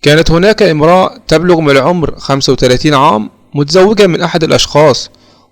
كانت هناك امرأة تبلغ من العمر 35 عام، متزوجة من أحد الأشخاص،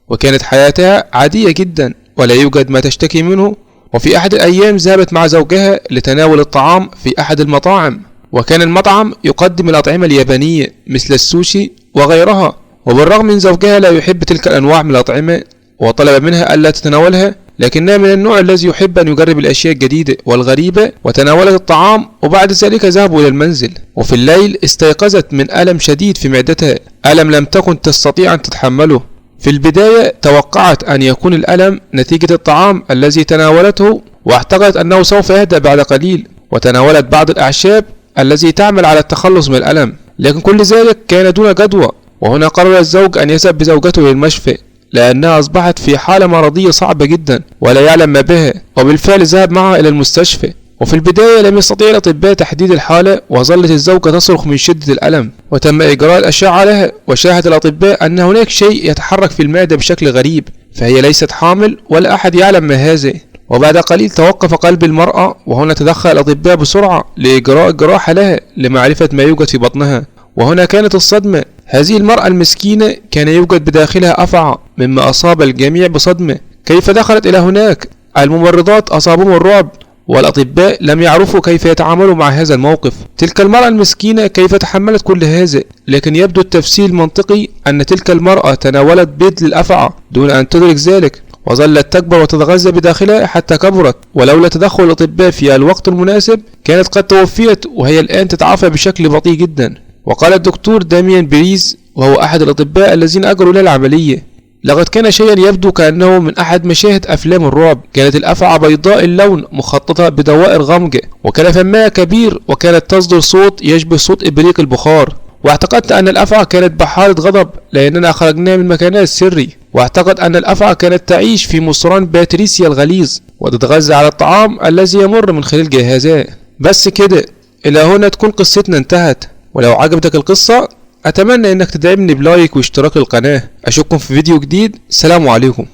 وكانت حياتها عادية جدا ولا يوجد ما تشتكي منه. وفي أحد الأيام ذهبت مع زوجها لتناول الطعام في أحد المطاعم، وكان المطعم يقدم الأطعمة اليابانية مثل السوشي وغيرها. وبالرغم من زوجها لا يحب تلك الأنواع من الأطعمة وطلب منها ألا تتناولها، لكنها من النوع الذي يحب أن يجرب الأشياء الجديدة والغريبة، وتناولت الطعام وبعد ذلك ذهبوا إلى المنزل. وفي الليل استيقظت من ألم شديد في معدتها، ألم لم تكن تستطيع أن تتحمله. في البداية توقعت أن يكون الألم نتيجة الطعام الذي تناولته، واعتقدت أنه سوف يهدأ بعد قليل، وتناولت بعض الأعشاب التي تعمل على التخلص من الألم، لكن كل ذلك كان دون جدوى. وهنا قرر الزوج أن يذهب بزوجته للمشفى لأنها أصبحت في حالة مرضية صعبة جدا ولا يعلم ما بها، وبالفعل ذهب معها إلى المستشفى. وفي البداية لم يستطيع الأطباء تحديد الحالة، وظلت الزوجة تصرخ من شدة الألم، وتم إجراء الأشعة لها، وشاهد الأطباء أن هناك شيء يتحرك في المعدة بشكل غريب، فهي ليست حامل ولا أحد يعلم ما هذا. وبعد قليل توقف قلب المرأة، وهنا تدخل الأطباء بسرعة لإجراء جراحة لها لمعرفة ما يوجد في بطنها. وهنا كانت الصدمة، هذه المرأة المسكينة كان يوجد بداخلها أفعى، مما أصاب الجميع بصدمة. كيف دخلت إلى هناك؟ الممرضات أصابهم الرعب، والأطباء لم يعرفوا كيف يتعاملوا مع هذا الموقف. تلك المرأة المسكينة كيف تحملت كل هذا؟ لكن يبدو التفسير المنطقي أن تلك المرأة تناولت بيض للأفعى دون أن تدرك ذلك، وظلت تكبر وتتغذى بداخلها حتى كبرت، ولولا تدخل الأطباء في الوقت المناسب كانت قد توفيت، وهي الآن تتعافى بشكل بطيء جدا. وقال الدكتور داميان بريز، وهو أحد الأطباء الذين أجروا لها العملية: لقد كان شيئا يبدو كأنه من أحد مشاهد أفلام الرعب. كانت الأفعى بيضاء اللون مخططة بدوائر غامقة، وكان فمها كبير، وكانت تصدر صوت يشبه صوت إبريق البخار. واعتقدت أن الأفعى كانت بحالة غضب لأننا أخرجناها من مكانها السري، واعتقد أن الأفعى كانت تعيش في مصران باتريسيا الغليظ وتتغذى على الطعام الذي يمر من خلال جهازها. بس كده، إلى هنا تكون قصتنا انتهت. ولو عجبتك القصة أتمنى أنك تدعمني بلايك واشتراك القناة. أشوفكم في فيديو جديد. سلام عليكم.